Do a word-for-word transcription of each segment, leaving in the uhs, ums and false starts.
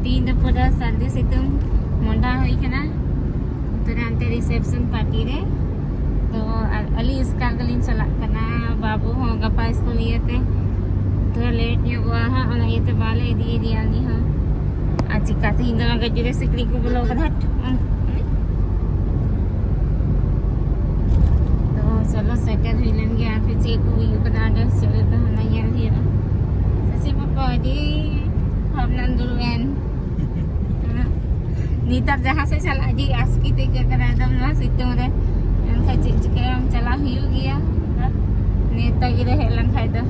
ᱛᱮᱦᱮᱧ ᱫᱚ ᱯᱩᱨᱟᱹ ᱥᱟᱹᱨᱫᱤ ᱥᱤᱛᱩᱝ ᱢᱚᱸᱰᱟ ᱦᱩᱭ ᱠᱟᱱᱟ᱾ ᱯᱩᱨᱟᱹ ᱦᱟᱱᱛᱮ reception party ᱨᱮ᱾ ᱛᱚ ᱟᱨ ᱟᱹᱞᱤᱧ ᱮᱥᱠᱟᱨ ᱜᱮᱞᱤᱧ ᱪᱟᱞᱟᱜ ᱠᱟᱱᱟ᱾ ᱵᱟᱹᱵᱩ ᱦᱚᱸ ᱜᱟᱯᱟ ᱥᱠᱩᱞ ᱤᱭᱟᱹᱛᱮ ᱛᱷᱚᱲᱟ late ᱧᱚᱜᱚᱜᱼᱟ ᱦᱟᱸᱜ, ᱚᱱᱟ ᱤᱭᱟᱹᱛᱮ ᱵᱟᱞᱮ ᱤᱫᱤᱭᱮᱫᱮᱭᱟ ᱩᱱᱤ ᱦᱚᱸ᱾ ᱟᱨ ᱪᱤᱠᱟᱹᱛᱮ ᱤᱧ ᱫᱚ ᱱᱚᱣᱟ ᱜᱟᱹᱰᱤ ᱨᱮ ᱥᱤᱠᱲᱤᱡ ᱠᱚ ᱵᱚᱞᱚ ᱠᱟᱫᱟ᱾ ᱛᱚ ᱪᱚᱞᱚ, ᱥᱮᱴᱮᱨ ᱦᱩᱭ ᱞᱮᱱ ᱜᱮ᱾ ᱟᱨ ᱯᱷᱤᱨ ᱪᱮᱫ ᱠᱚ ᱦᱩᱭᱩᱜ ᱠᱟᱱᱟ ᱚᱸᱰᱮ, ᱪᱮᱫ ᱞᱮᱠᱟ ᱚᱱᱟ ᱧᱮᱞ ᱦᱩᱭᱩᱜᱼᱟ᱾ ᱥᱮ ᱪᱮᱫ ᱯᱟᱯᱟ? ᱟᱹᱰᱤ ᱵᱷᱟᱵᱽᱱᱟᱢ ᱫᱩᱲᱩᱵ ᱮᱱ᱾ ᱱᱮᱛᱟᱨ ᱡᱟᱦᱟᱸ ᱥᱮᱫ ᱪᱟᱞᱟᱜ ᱟᱹᱰᱤ ᱟᱥᱠᱮᱛ ᱟᱹᱭᱠᱟᱹᱜ ᱠᱟᱱᱟ ᱮᱠᱫᱚᱢ ᱱᱚᱣᱟ ᱥᱤᱛᱩᱝ ᱨᱮ᱾ ᱢᱮᱱᱠᱷᱟᱱ ᱪᱮᱫ ᱪᱤᱠᱟᱹᱭᱟᱢ, ᱪᱟᱞᱟᱜ ᱦᱩᱭᱩᱜ ᱜᱮᱭᱟ᱾ ᱱᱮᱣᱛᱟ ᱜᱤᱨᱟᱹ ᱦᱮᱡ ᱞᱮᱱ ᱠᱷᱟᱡ ᱫᱚ᱾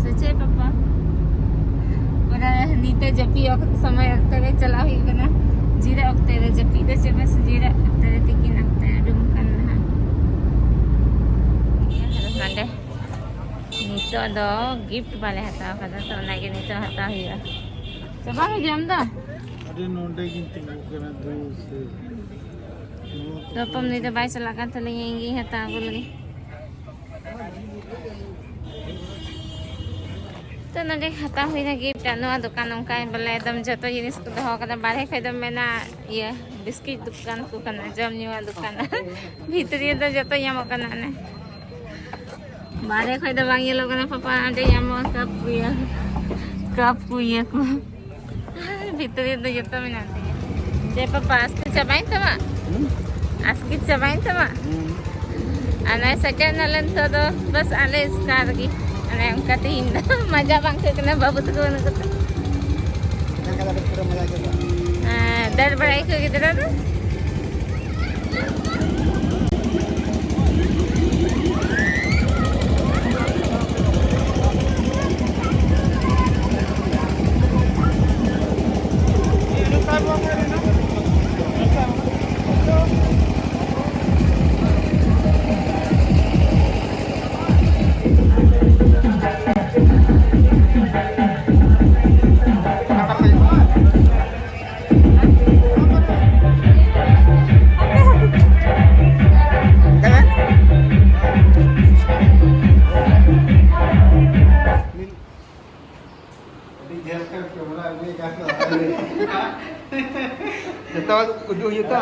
ᱥᱮ ᱪᱮᱫ ᱯᱟᱯᱟ? ᱯᱩᱨᱟᱹ ᱱᱤᱛᱚᱜ ᱡᱟᱹᱯᱤᱫ ᱚᱠᱛᱚ, ᱥᱚᱢᱚᱭ ᱚᱠᱛᱚ ᱨᱮ ᱪᱟᱞᱟᱜ ᱦᱩᱭᱩᱜ ᱠᱟᱱᱟ᱾ ᱡᱤᱨᱟᱹᱜ ᱚᱠᱛᱚ ᱨᱮ ᱡᱟᱹᱯᱤᱫ ᱫᱚ ᱪᱮᱫ ᱵᱟᱝ, ᱡᱤᱨᱟᱹᱜ ᱚᱠᱛᱚ ᱨᱮ, ᱛᱤᱠᱤᱱ ᱚᱠᱛᱚ ᱨᱮ ᱩᱰᱩᱝ ᱠᱟᱱᱟ ᱦᱟᱸᱜ᱾ ᱱᱚᱰᱮ ᱱᱤᱛᱚᱜ ᱫᱚ gift ᱵᱟᱞᱮ ᱦᱟᱛᱟᱣ ᱠᱟᱫᱟ, ᱛᱚ ᱚᱱᱟᱜᱮ ᱱᱤᱛᱚᱜ ᱦᱟᱛᱟᱣ ᱦᱩᱭᱩᱜᱼᱟ᱾ ᱪᱟᱵᱟ ᱠᱮᱫᱟᱢ ᱫᱚ? ᱟᱨᱮ, ᱱᱚᱰᱮ ᱜᱤᱧ ᱛᱤᱸᱜᱩ ᱠᱟᱱᱟ, ᱫᱩ ᱥᱮ᱾ ᱛᱚ ᱯᱟᱢ ᱱᱤᱛ ᱫᱚ ᱵᱟᱭ ᱪᱟᱞᱟᱜ ᱠᱟᱱ ᱛᱟᱞᱤᱧᱟ, ᱤᱧ ᱜᱤᱧ ᱦᱟᱛᱟᱣ ᱟᱹᱜᱩ ᱞᱮᱜᱮ᱾ ᱛᱚ ᱱᱚᱰᱮ ᱦᱟᱛᱟᱣ ᱦᱩᱭᱱᱟ gift᱾ ᱟᱨ ᱱᱚᱣᱟ ᱫᱚᱠᱟᱱ ᱚᱱᱠᱟ ᱵᱚᱞᱮ ᱮᱠᱫᱚᱢ ᱡᱚᱛᱚ ᱡᱤᱱᱤᱥ ᱠᱚ ᱫᱚᱦᱚ ᱠᱟᱫᱟ᱾ ᱵᱟᱨᱦᱮ ᱠᱷᱚᱡ ᱫᱚ ᱢᱮᱱᱟ ᱤᱭᱟᱹ ᱵᱤᱥᱠᱤᱴ ᱫᱚᱠᱟᱱ ᱠᱚ ᱠᱟᱱᱟ, ᱡᱚᱢ ᱧᱩᱣᱟᱜ ᱫᱚᱠᱟᱱ᱾ ᱵᱷᱤᱛᱨᱤ ᱨᱮᱫᱚ ᱡᱚᱛᱚ ᱧᱟᱢᱚᱜ ᱠᱟᱱᱟ ᱚᱱᱮ᱾ ᱵᱟᱨᱦᱮ ᱠᱷᱚᱡ ᱫᱚ ᱵᱟᱝ ᱧᱮᱞᱚᱜ ᱠᱟᱱᱟ ᱯᱟᱯᱟ, ᱚᱸᱰᱮ ᱧᱟᱢᱚᱜᱼᱟ ᱠᱟᱯ ᱠᱚ ᱤᱭᱟᱹ, ᱠᱟᱯ ᱠᱚ ᱤᱭᱟᱹ ᱠᱚ᱾ ᱵᱷᱤᱛᱨᱤ ᱨᱮᱫᱚ ᱡᱚᱛᱚ ᱢᱮᱱᱟᱜ ᱛᱤᱧᱟ᱾ ᱪᱮᱫ ᱯᱟᱯᱟ, ᱟᱥᱠᱤᱛ ᱪᱟᱵᱟᱭᱮᱱ ᱛᱟᱢᱟ? ᱦᱩᱸ? ᱟᱥᱠᱤᱛ ᱪᱟᱵᱟᱭᱮᱱ ᱛᱟᱢᱟ? ᱦᱩᱸ᱾ ᱟᱨ ᱱᱚᱜᱼᱚᱭ ᱥᱮᱴᱮᱨ ᱱᱟᱞᱮ ᱱᱤᱛᱚᱜ ᱫᱚ ᱵᱟᱥ ᱟᱞᱮ ᱮᱥᱠᱟᱨ ᱜᱮ᱾ ᱚᱱᱮ ᱚᱱᱠᱟ ᱛᱮᱦᱮᱧ ᱫᱚ ᱢᱟᱡᱟ ᱵᱟᱝ ᱟᱹᱭᱠᱟᱹᱜ ᱠᱟᱱᱟ, ᱵᱟᱹᱵᱩ ᱛᱟᱠᱚ ᱵᱟᱹᱱᱩᱜ ᱠᱚᱛᱮ᱾ ᱫᱟᱬᱟ ᱠᱟᱫᱟ ᱯᱩᱨᱟᱹ ᱢᱟᱡᱟ ᱟᱹᱭᱠᱟᱹᱜ ᱠᱟᱱᱟ᱾ ᱦᱮᱸ, ᱫᱟᱹᱲ ᱵᱟᱲᱟᱭ ᱠᱚ ᱜᱤᱫᱽᱨᱟᱹ ᱫᱚ᱾ ᱡᱚᱛᱚ ᱩᱫᱩᱜ ᱦᱩᱭᱩᱜ ᱛᱚ᱾